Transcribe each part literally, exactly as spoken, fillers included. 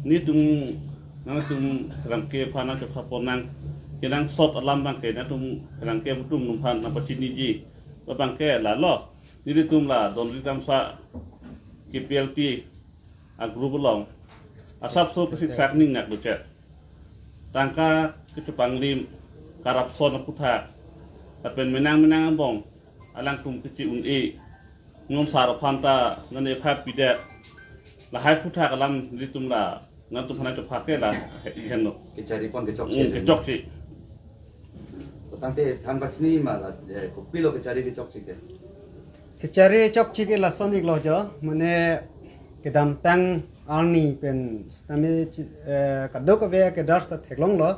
Nelitum, nangtum rangke aphan nangchepha pon nang, kenangsot alam abangke nangtum rangke atum nangphan nangpachiniji. Labangke lalo, nelitum la Don Ri Kramsa K P L T a-group along asapso kesiksak ning nak luce. Tangka kechepanglim, corruption aphuthak, lapen menang menang angbong alangtum kechi-un-e, non sar aphan ta nane phak pidet. Lahai aphuthak alam nelitum la, nangtum aphan nangchepha ke la, ihen lo. Kechari pon kechokche. Hmm, kechokche. Tangte than pachini ma la, eh, kopilo kechari kechokche ke? Kechari chokche ke lason iklo jo, mane kedamtang arni pen sitame chi-, eh, kadokave a-cadres ta theklonglo,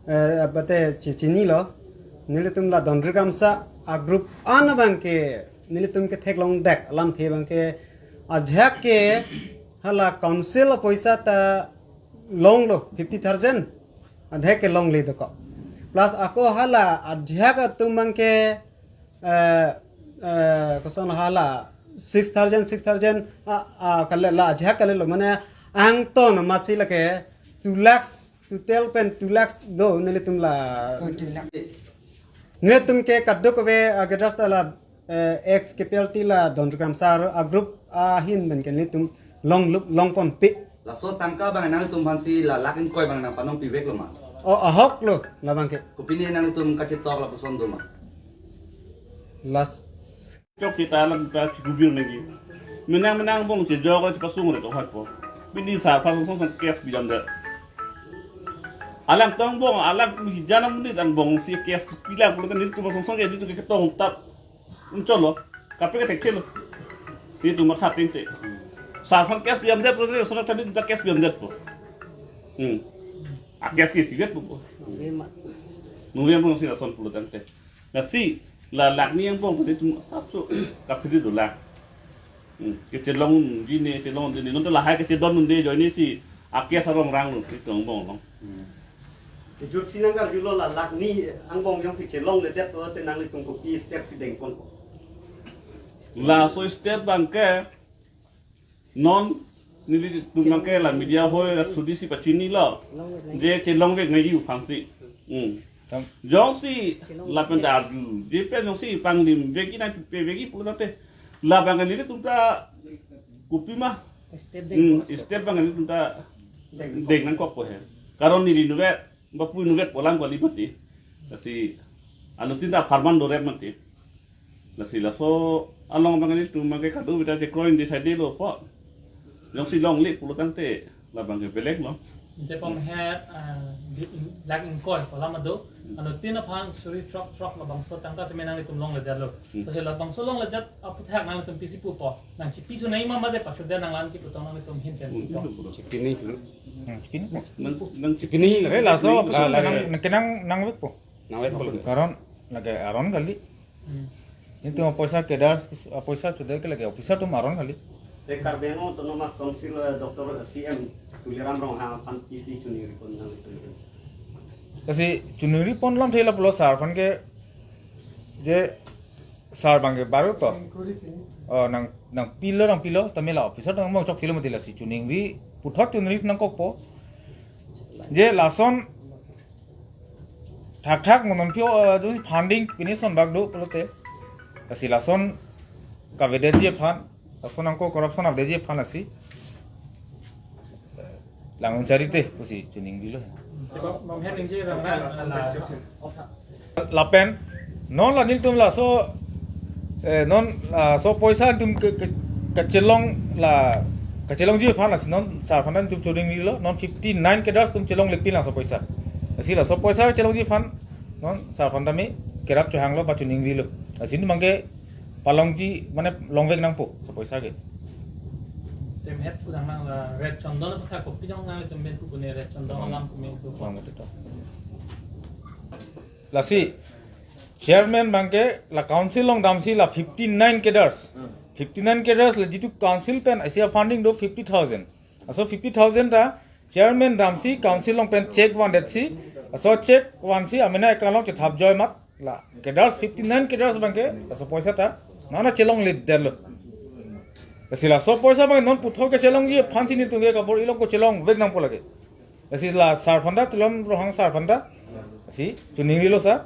eh, mate chi-, chinilo. Nelitum la Don Ri Kramsa a-group an abangke nelitum ketheklongdet alamthe abangke ajahak ke hala council apoisa ta longlo fifty thousand, ajahak ke longle dokok. Plus ako hala ajahak atum abangke, eh, eh, koson hala six thousand, six thousand, ah, ah, kale la ajahak kalilo, mane angton amatsi lake two lakhs, total pen two lakhs do nelitum la. Nelitum ke kadokave a-cadres ta la, eh, ex K P L T la Don Ri Kramsa a-group ahin pen ke nelitum longlup longponpe. Laso tangka abang nangtum aphansi la lakh ingkoi abang nangpanong piveklo ma? O, ahoklo labangke. Kopine nangtum kachetok lapuson do ma? Las. Chok kita alam ta chikubir nangji. Menang menang angbong chejok chepasung re to hat po. Pini sar aphan song song case pidamdet. Alang tong angbong, alang hijan amonit angbong si case pilang pulote nelitum song song ke nelitum ketong tap. Uncholo, kaprek kethekthelo. Nelitum matha tengte. Sar aphan case pidamdet pulote sona tadi ta case pidamdet po. Hmm. A-case ke sivet po. Nungve ma. Nungve angbong si lason pulo tangte. Lasi, la lakh ni angbong tadi tum asapso kaprek dolang. Hmm, kechelongji ne, chelongde ne. Non ta lahai kechedon un'e ajoine si a-case arong rang lo, nelitum angbong along. Hmm. Kejut si nangkarjulo la lakh ni angbong jongsi chelongledet pulote nanglitum kopi step si dengponpo? Laso step abangke non nelitum abangke la media ahoi la through-di si pachinilo. Je chelongvek nangji aphansi. Hmm. Tam- Jongsi lapen ta arju, je pen jongsi panglim vekji nangpipevekji pulo tangte, labang nelitum ta kopima. Step Hmm, dengpo. Step abang nelitum ta Deng. Deng nangkokpo he. Karon neli nungvet, bapu nungvet polang kali mati. Lasi anuttin ta apharman dorep mati. Lasi laso along abang nelitum abangke kadokave ta chekroi un-e saidelo po. Jongsi longle pulo tangte labangke belek lo. Ante pom he, ah, di in-, lakh ingkoi pu alam do. Anuttin aphan suri throk throk labangso tangka si menang nelitum longledetlo. Hmm. Lasi labangso longledet aphuthak nanglitum pisi pupo? Nangchipithu nangji ma mate pachodet nang lan kiputong nanglitum ahin pen Hmm, putong? Itu pulo. Chipini, hmm. Hmm, chipini. Nang, nang Chipini. Re laso, chipini, ah, chipini. Nang, nang kenang nangvekpo. Nangvekpo. Karon lake aron kali. Hmm. Nelitum apoisa cadres, apoisa chode ke lake officer atum aron kali. Te Karbi Anglong Autonomous Council, eh, Doctor C M Tuliram Ronghang aphan pisi chuningri pon nang itu. Lasi chuningri pon alamthe lapulo sar aphan ke je sar abangke baru to. Oh, nang, nangpilo, nangpilo, tame la officer nang mo chokchelo mati lasi chuningri, puthot chuningri nangkokpo. Je lason thakthak mo non pio, eh, do funding pini son bak do pulote. Lasi lason kavedetji aphan, lason angko corruption avedetji aphan lasi. Lang un charite pusi chuningrilo. Bang, bang hen ningje rang na, na, na. Lapen non la nelitum laso, eh, non laso poisa nelitum ke, ke, kachelong la, kachelongji aphan lasi non sar aphan nelitum chuningrilo, non fifty nine cadres atum chelonglepin laso poisa. Lasi laso poisa chelongji aphan non sar aphan tame kerap chohanglo ba chuningrilo. Lasi nelitum abangke palongji mane longvek nangpo laso poisa ke. Tem het pudang nang la red chondon aphuthak kopi jong nangtum pen pu kune red chondon alam kume tu. Bang betul. Lasi chairman abangke la council along damsi la fifty nine cadres. Fifty nine cadres la jitu council pen asia funding do fifty thousand. Laso fifty thousand ta chairman damsi council along pen cheque vandetsi, laso cheque vansi amena account along chethap joi mat la cadres fifty nine cadres abangke laso poisa ta nana chelongledetlo. Lasi laso poisa abang non puthot kechelongji aphansi nelitum ke kabor-i along kechelongvek nangpo lake. Lasi la sar aphanta, Tuliram Ronghang sar aphanta, lasi chuning rilo sa.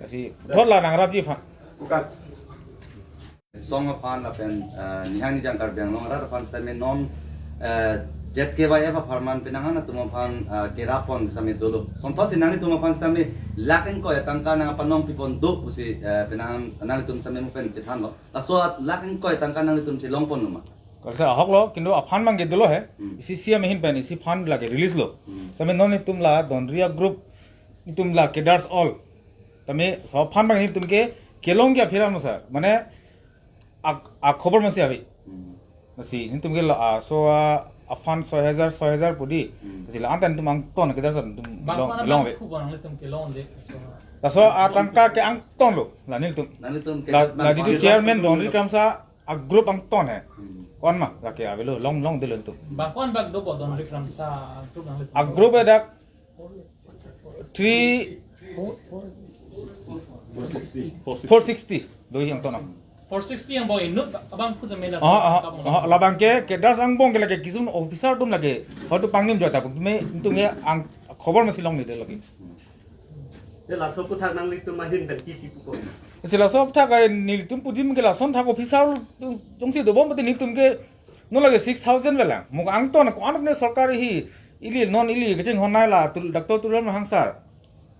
Lasi puthot la nangrapji aphan. Song aphan lapen, eh, nihang nijang Karbi Anglong arat aphan sitame non, eh, Z K Y F apharman penang an atum aphan, eh, kerap pon sitame dolo. Sonthotsi nanglitum aphan sitame lakh ingkoi tangka nangpanong pipon do pusi, eh, penang an nanglitum sitame mo pen chethanlo. Laso lakh ingkoi tangka nanglitum chelong pon numa? Kalsa ahok lo, kintu aphan abang ke dolo he. Hmm. Isi C M ahin pen, isi fund lake release lo. Hmm. Tame non itum la Donri a-group, itum la cadres all. Tame laso aphan abang itum ke kelong ke aphiram sa. Mane ak, akhobor masi ave. Hmm. Lasi itum ke la, ah, so, ah, aphan soi hajar, soi hajar pu di. Hmm. Lasi la-an ta itum angton cadres itum long, Bangkona long bang ave. Phu bang itum kelong de. So. Laso atangka ke angton lo, la nelitum. Nanglitum la, cadres la bang ditu bang chairman bang Donri Kramsa a-group angton he. Hmm. Ko-an ma, lake avelo, long, long delo itum. Bangkon bak dopo Donri Kramsa a-group nanglitum? A-group ke dak three, four sixty. Doji angton am. Four sixty angbong inut abang phu jame la. Ah, ah, ah, labang ke, cadres angbong ke lake kisun officer atum lake. Hotu pangnim jota, me itum ke ang khobor masi longle de lake. Te laso aphuthak nanglitum ahin pen pisi pupon? Si laso aphuthak ai nelitum pudim ke lason thak officer jongsi dobom pute nelitum ke non lake six thousand vela. Mo angton ko-an ne sorkar hi ili non ili kechinghon nai la tul, Doctor Tuliram Ronghang sar.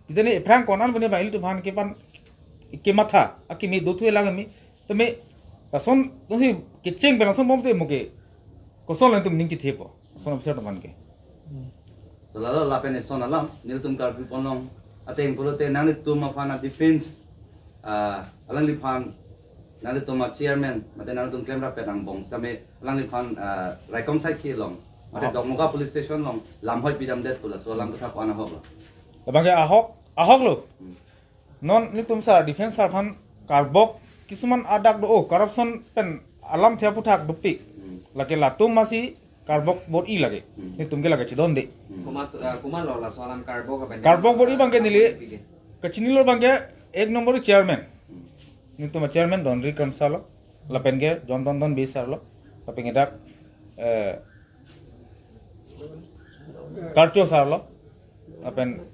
Kijani ephrang ko-an pune ba ilitum aphan kepan kematha akimi dothu lang mi. Tame lason jongsi kecheng pen lason bom te mo ke koson le itum ning chithepo. Lason officer atum aphan ke. To lalo lapen eson alam, nelitum Karbi ponlong ateng pulote nanglitum aphan a-defense, ah, alangliphan, nanglitum a-chairman, mate nanglitum klemrap pen angbong, sitame alangliphan, ah, raikom saikhi along, mate, ah, Dokmoka police station along lamhoi pidamdet pu laso alam kotha ko-an ahok lo? Labang ke ahok, ahok lo. Hmm. Non nelitum sar, defense sar aphan karbok kisuman adak do, oh, corruption pen alam thia aphuthak dopik. Hmm. Lake latum masi karbok bor-i lake. Hmm. Nelitum ke lake chedonde. Hmm. Komat, eh, komat lo laso alam karbok aben? Karbok bor-i abang ke neli, pike, kachinilo abang ke ek number chairman. Hmm. Nelitum a-chairman Donri Kramsa lo. Lapen ke John Tondon Bey sar lo. Lapen ke dak, eh, Karcho sar lo. Lapen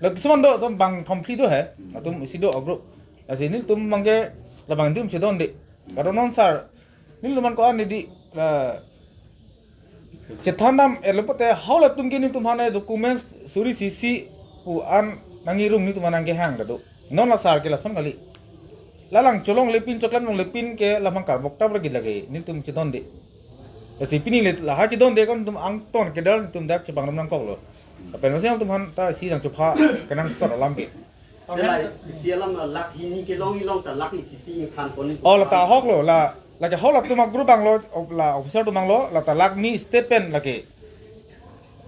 la kisuman do, atum bang thom phli do he. Atum isi do a-group. Lasi nelitum abang ke labang itum chedonde. Karon non sar, nelitum aphan ko-an neli di la chethan dam-etlo pute, halatum ke nelitum aphan documents suri sisi pu an nangirung nelitum aphan nangkehang ta do. Non la sar ke lason kali. La lang cholongle pin, choklam longle pin ke la abang karbok tap lagi lagi nelitum chedonde. Lasi pini le lahai chedonde ko nelitum angton cadre nelitum dak chepangrum nangkok lo. Lapen masih nelitum aphan ta isi nangchopha kenangsot alam ke. Te la isi alam la lakh hini kelong ilong ta lakh isi si ingthan pon. Oh, la ta ahok lo, la, lake halatum a-group abang lo, la officer atum abang lo, la ta lakh hini state pen lake,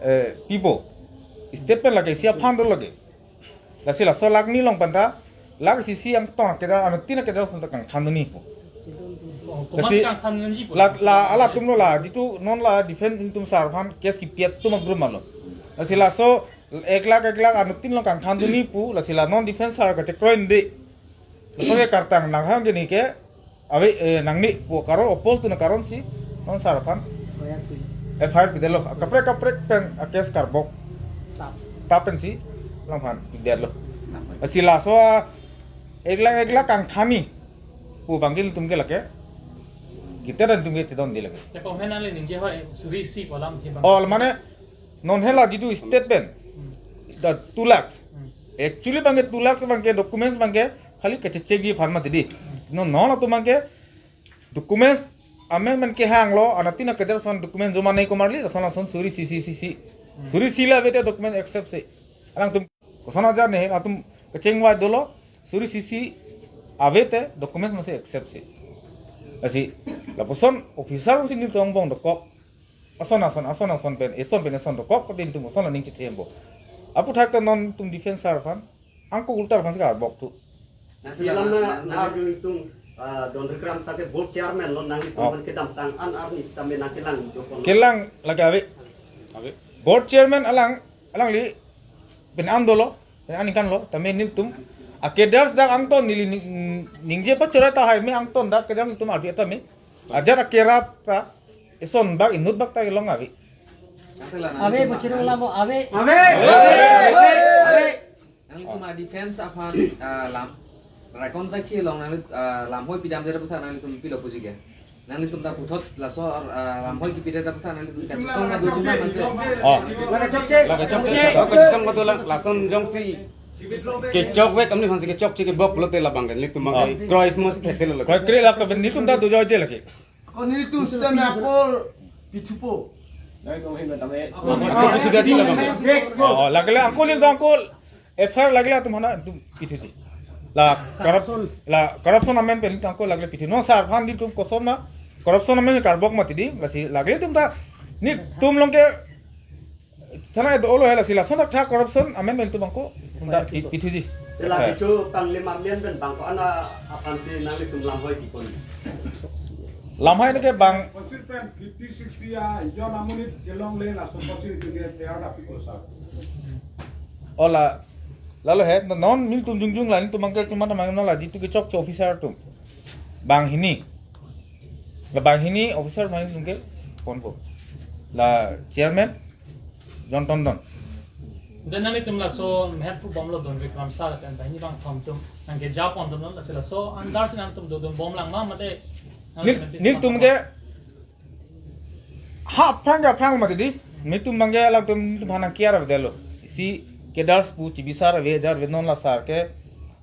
eh, pipo. State pen lake isi a-fund do lake. Lasi laso lakh hini along aphanta lakh isi si angton cadre, anuttin a-cadre ason ta kangthandunji pu. Oh, komat lasi kangthandunji pu? La, la, alatum lo la, jitu non la defense itum sar aphan case kipi atum a-group ma lo. Lasi laso ek lakh, ek lakh anuttin along kangthandunji pu, lasi la non defense sar kachekroi de. Laso ke kartang nanghang ke neke ave, eh, nangne pu karon, oppose tu na karon si non sar aphan F I R pidetlo. Kaprek kaprek pen a-case karbok tap, tap pensi alangphan pidetlo. Lasi laso ek lakh, ek lakh kangthanji pu abang ke nelitum ke lake, kita dan itum ke chedonde lake. Te ko hena le ningje hoi suri si kolam hi abang. Oh, mane non hela jitu state pen, hmm, the two lakhs. Hmm. Actually abang ke two lakhs abang ke documents abang ke khali kachechekji aphan mati di. Hmm. Non, non atum abang ke documents amendment kehang lo, anuttin a-cadre ason documents joma nei komarli, lason lason suri si si si si. Hmm. Suri si la ave te document accept si. Alangtum koson ajar ne, atum kecheng vai dolo, suri si si ave te documents masi accept si. Lasi lapuson officer si nelitum angbong dokok. Ason ason, ason ason pen, eson pen eson dokok, pati nelitum ason aning chithempo. Aphuthak ta nontum defense sar aphan angko ulta aphan si karbok tu. Nasi alam na, na arju itum, ah, Donri Kramsa ke board chairman lo, nangtum, oh, aphan kedamtang an arni sitame nangkelang do pon? Kelang lake ave. Ave. Board chairman alang, alangli pen an dolo, pen an ingkan lo, tame nelitum a-cadres dak angton neli ning, ningje pachora tahai me angton dak cadre nelitum arju tame. Ajat akerap ta ison bak inut bak ta kelong ave. Ave, bochirung lamo, ave. Ave. Nanglitum a-defense aphan, ah, lam. Raikom sakhi along nangli, ah, lamhoi pidamde aphuthak nanglitum pilo puji ke. Nanglitum ta puthot laso, ah, lamhoi kipide aphuthak nanglitum kachesong ma dojima mante. Oh. Lake chokche. Lake chokche. Kachesong ma dolang, lason jongsi kechokvek, kami hansi kechokche kebok pulote labang ke nelitum abang ke. Oh. Krois mos thekthelo lake. Kroikre lake nelitum ta dojoije lake. Ako nelitum sita me ako pithupo. Ako pithu dadi labang. Oh, lagile angkol nelitum angkol F I R lagile atum hana atum pithuji. La corruption, la corruption amen pen angkol lagile pithu. Non sar aphan nelitum koson ma corruption amen karbok mati di, lasi lagile atum ta nelitum along ke thana do olo hela sila sona tha corruption amen pen atum angkol ta pi-, pithuji. Tela F I R. Kecho panglim amlian pen bangko ana aphansi nanglitum lamhoi kipon. Lamhoi neke bang Council pen fifty, sixty a, jon amonit kelongle laso council ke teyar dapik lo sir. Ola, lalo he, non nelitum jongjong la nelitum abang ke cuma teman non la jitu kechokche officer atum. Banghini. La banghini officer main nelitum ke ponpo. La chairman, John Tondon. Dan nanglitum laso mehet pu bomlo Don Bikram sir, kan banghini bangthom atum nangkeja pon atum non, laso laso andar si nangtum dodun bomlang ma mate Nel-, nelitum ke ha aphrang ke aphrang mati di. Nelitum abang ke alangtum nelitum aphan nangkiar avedetlo. Isi cadres pu chibisar ave, jar ave non la sar ke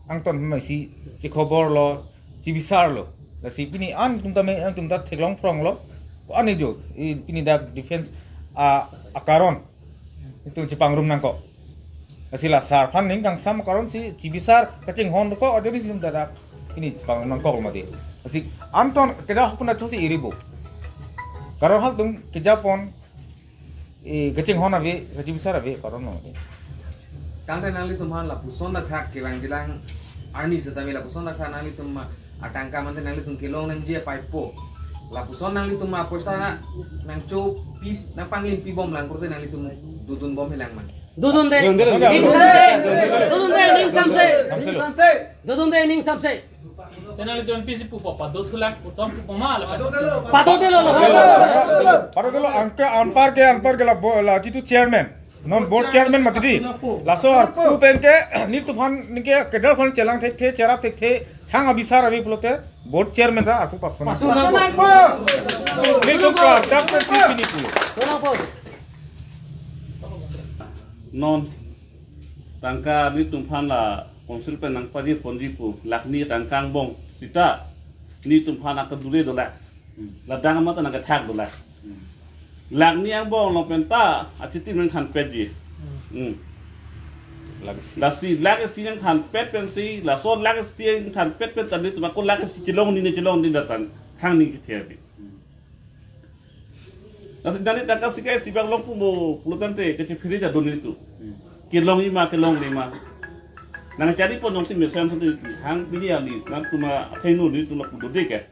angton ma isi chikhobor lo, chibisarlo. Lasi pini an tum ta me, an tum ta theklong phronglo. Ko ani jo, i pini dak defense a, akaron. Nelitum chepangrum nangkok. Lasi la sar aphan ning kangsam akaron si chibisar kachinghon ko ajoris nelitum ta dak pini chepangrum nangkok mati. Lasi anton keja pun achosi iribo. Karon hal tum keja pon, eh, kachinghon ave, kachibisar ave, karon lo mati. Tangte nanglitum aphan lapuson athak kevangjilang arni setame lapuson athak nanglitum ma atangka mante nanglitum kelong nangji apaipo. Lapuson nanglitum ma poisa na nangchopi nangpanglim pibomlang pulote nanglitum dodun bom helang ma. Dodunde. Dodunde. Dodunde, ning samse. Samse lo. Dodunde, ning samse. Te nanglitum pisi pupo, padothulang, puthom pupo ma la padot. Padotdelo lo. Padotdelo, anke anpar ke, anpar ke la bo-, la jitu chairman. Non board chairman mati di. Laso arpu pen ke nelitum aphan neke kedar aphan chelang thekthe, cherap thekthe, thang abisar ave pulote board chairman ra arpu pason. Pason nangpo. Nelitum ke dak pen si pini pulo. Pason nangpo. Non tangka nelitum aphan la council pen nangpaji ponji pu, lakh ni tangka angbong sita nelitum aphan akedure dolang. Ladak amat nangkethak dolang. Lakh ni angbong along pen ta achitim nangthanpetji. Hmm. Lakh isi. Lasi lakh isi nangthanpet pensi, laso lakh isi nangthanpet pen ta nelitum ako lakh isi chelongji ne chelongji ne datan hang ning kethe ave. Lasi dani tangka sika isi bak long pumo pulo tangte kachephere jadon nelitum. Kelongji ma kelongle ma. Nangcharipon jongsi mesen satu hang pini ali nangtum athengno nelitum lapu dode ke.